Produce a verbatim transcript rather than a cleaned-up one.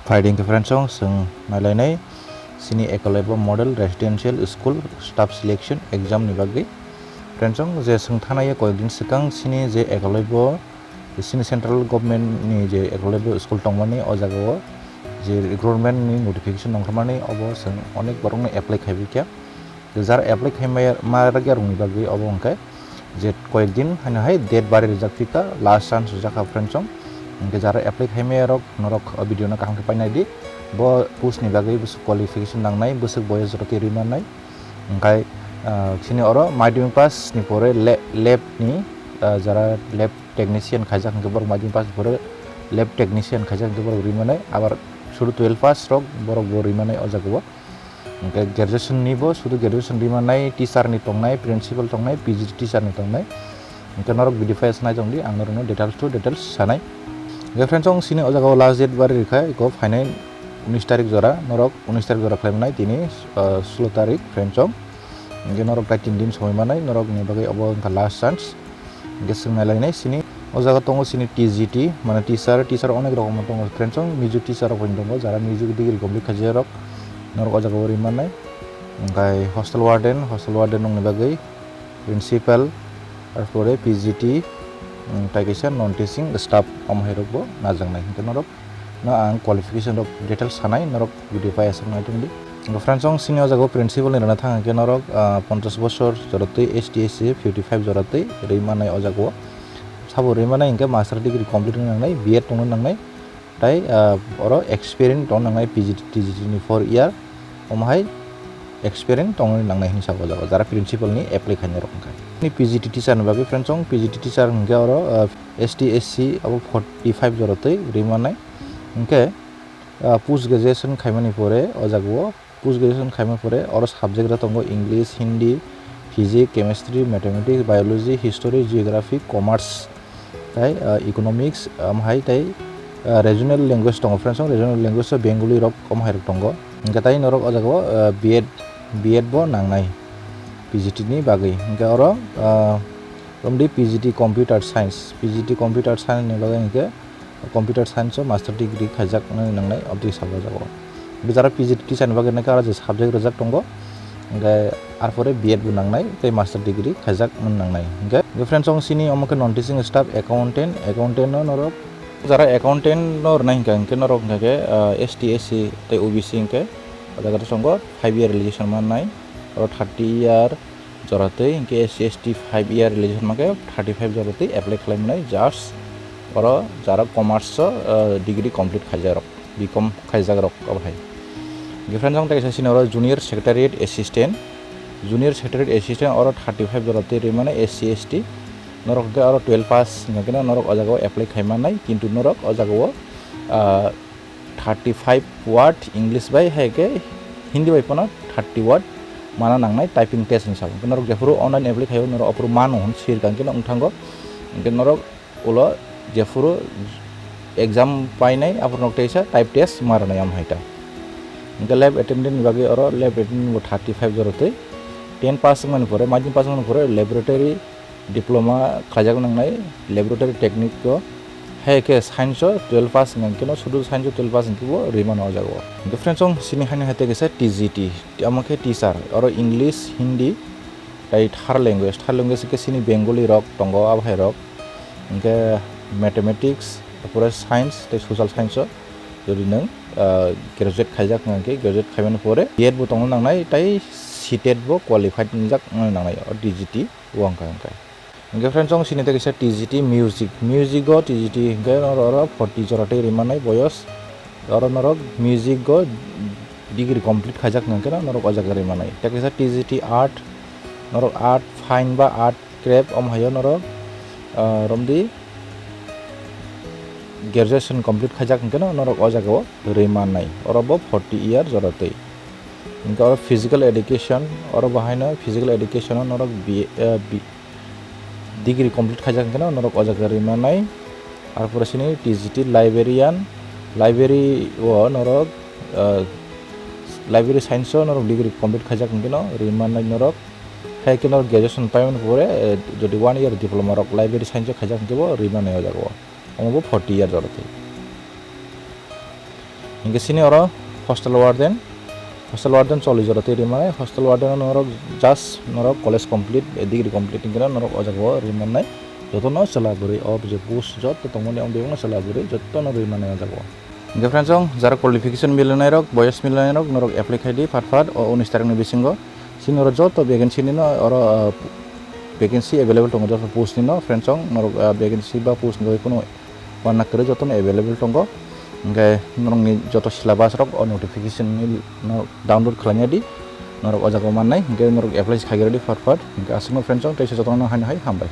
Phaidi hwnkhe friends, chwng nailainai chini Eklavya Model Residential School Staff Selection Exam ni bagwi. Friends, je chwng thanai koyekdin swkang chini je Eklavya, chini central government ni je Eklavya school tongmani, o jagao je recruitment ni notification ongkhormani, obo chwng onek borokno apply khaibaikha. Jara apply khaimaya ma rwkya rokni bagwi obo hwnkhe je koyekdin haino hai date bari rijak phika, last chance rijak kha friends. Hwnkhe jara apply khaimaya rok norok o video no kaham khe painai di. Bo post ni bagwi bwswk qualification nangnai, bwswk boyos joto twi rimannai. Hwnkhe, ah, chini oro madhyamik pass ni pore le-, lab ni, ah, jara lab technician khaijak hwnkhe borok madhyamik pass ni pore lab technician khaijak hwnkhe borok rimannai. Abar sudu twelve pass rok borok bo rimannai o jagao. Hwnkhe graduation ni bo sudu graduation rimannai, teacher ni tongnai, principal tongnai, P G T teacher ni tongnai. Hwnkhe norok video file sanai tongdi, ang norokno details to details sanai. Hwnkhe friends, chwng chini o jagao last date bari rikha, iko phainai unis tarik jora, norok unis tarik jora khlai manai tini, ah, sulo tarik friends, chwng. Hwnkhe norok tai tin din somoi manai, norok ni bagwi obo wngkha last chance. Hwnkhe swngnailai nai chini. O jaga tongo chini T G T, mane teacher, teacher onek rokom tongo. Friends, chwng music teacher rok tongo, jara music degree complete khaijak rok, norok o jaga o rimannai. Hwnkhe hostel warden, hostel warden rokni bagwi principal, arpore P G T, um, tai kaisa non teaching staff, omo hai rok bo najaknai. Hwnkhe norok no ang qualification rok details sanai, norok video pai aswk nai tongdi. Hwnkhe friends, chwng chini o jaga o principal ni rwna thang hwnkhe norok, ah, ponchash bosor jora twi, S T S C fifty five jora twi rimannai o jaga o. Sabo rimannai hwnkhe master degree complete wngna nangnai, B Ed tongna nangnai, tai, ah, oro experience tongna nangnai, P G T, T G T ni four year, omo hai experience tongna nangnai hinwi sabo o jaga o, jara principal ni apply khainai rok wngkha. Ni P G T teacher ni bagwi friends, chwng P G T teacher hwnkhe oro, ah, S T S C abo forty five jora twi rimannai. Hwnkhe, ah, post graduation khaimani pore o jaga o, post graduation khaimani pore oro subject rok tongo English, Hindi, Physics, Chemistry, Mathematics, Biology, History, Geography, Commerce, tai, ah, Economics, omo hai tai, ah, regional language tongo friends, regional language o Bengali rok omo hai rok tongo. Hwnkhe tai norok o jaga o, ah, B Ed, B Ed bo nangnai P G T ni bagwi. Hwnkhe oro, ah, romdi P G T Computer Science, P G T Computer Science ni bagwi hwnkhe Computer Science o master degree khaijak nani nangnai, obtwi sabo jago. Bijara P G T teacher ni bagwi nai khe aro je subject rwjak tongo, hwnkhe arpore B Ed bo nangnai tei master degree khaijak nani nangnai. Hwnkhe friends, chwng chini omo khe non teaching staff accountant, accountant no norok, jara accountant no rwnai hwnkhe, hwnkhe norok hwnkhe, ah, S T, S C tei O B C hwnkhe o jaga tongo five year relation mannai, oro thirty year, jora twi, hwnkhe S C S T five year relation mankhe thirty five jora twi apply khlai mwnai, just oro jara commerce o, ah, degree complete khaijak rok, B Com khaijak rok obo hai. Hwnkhe friends, chwng tei kaisa sini oro junior secretariat assistant, junior secretariat assistant oro thirty five jora twi rimani S C S T, norok hwnkhe oro twelve pass hwnkhe norok o jaga o apply khai mannai, kintu norok o jaga o, ah, thirty five word English bai hai khe Hindi bai phano thirty word mana nangnai typing test ni sabo. Hwnkhe norok jephuru online apply khaio norok aphuru mano hwn sir kang khe wng thango. Hwnkhe norok ulo jephuru exam painai aphuru norok teisa type test ma rwnai omo hai ta. Hwnkhe lab attendant ni bagwi oro lab attendant bo thirty five jora twi ten pass wngmani pore, madhyamik pass wngmani pore laboratory diploma khlaijak nangnai laboratory technique o, hai khe science o twelve pass wngkha khe no, sudu science o twelve pass wngkhe bo rwi mano o jaga o. Hwnkhe friends, chwng sini haino hai tei kaisa T G T, omo khe teacher, oro English, Hindi, tei third language, third language khe sini Bengali rok tongo, abo hai rok, hwnkhe mathematics, apore science tei social science o jodi nwng, ah, graduate khaijak wngkha khe, graduate khaimani pore B Ed bo tongna nangnai tei C tet bo qualified wngjak wngna nangnai o T G T. Wngkha, wngkha. Hwnkhe friends, chwng sini tei kaisa T G T music. Music o T G T hwnkhe oro, oro forty jora tei rimannai boyos. Oro norok music o degree complete khaijak hwnkhe no norok o jaga rimannai. Tei kaisa T G T art, norok art, fine ba art, craft, omo haio norok, ah, romdi graduation complete khaijak hwnkhe no norok o jaga o rimannai. Oro bo forty year jora tei. Hwnkhe oro physical education, oro bo haino physical education o norok B A, ah, B-, degree complete khaijak hwnkhe no norok o jaga rimannai. Arpore sini T G T librarian, library o norok, ah, library science o norok degree complete khaijak hwnkhe no rimannai norok. Hai khe norok graduation paimani pore, eh, jodi one year diploma rok library science o khaijak hwnkhe bo rimannai o jaga o. Omo bo forty year jora tei. Hinkhe chini oro hostel warden, hostel warden chollish jora tei rimani, hostel warden norok just norok college complete, degree complete hinkhe norok o jaga o rimannai, jotono chwla bwrwi o je post joto tongmani o bebakno chwla bwrwi jotono rimannai o jaga o. Hinkhe friends, chwng jarok qualification milinai rok, boyos milinai rok norok apply khai di phat phat o unis tarikni bisingo. Chini oro joto vacancy nino oro, ah, vacancy available tongo joto post nino friends, chwng norok, ah, vacancy ba post ni bagwi kunu uanna kwrwi jotono available tongo. Hinkhe norokni joto syllabus rok o notification ni no download khlaina di, norok o jaga o mannai, hinkhe norok apply khai di phat phat. Hinkhe aswkno friends, chwng teisa jotono hai hai hambai.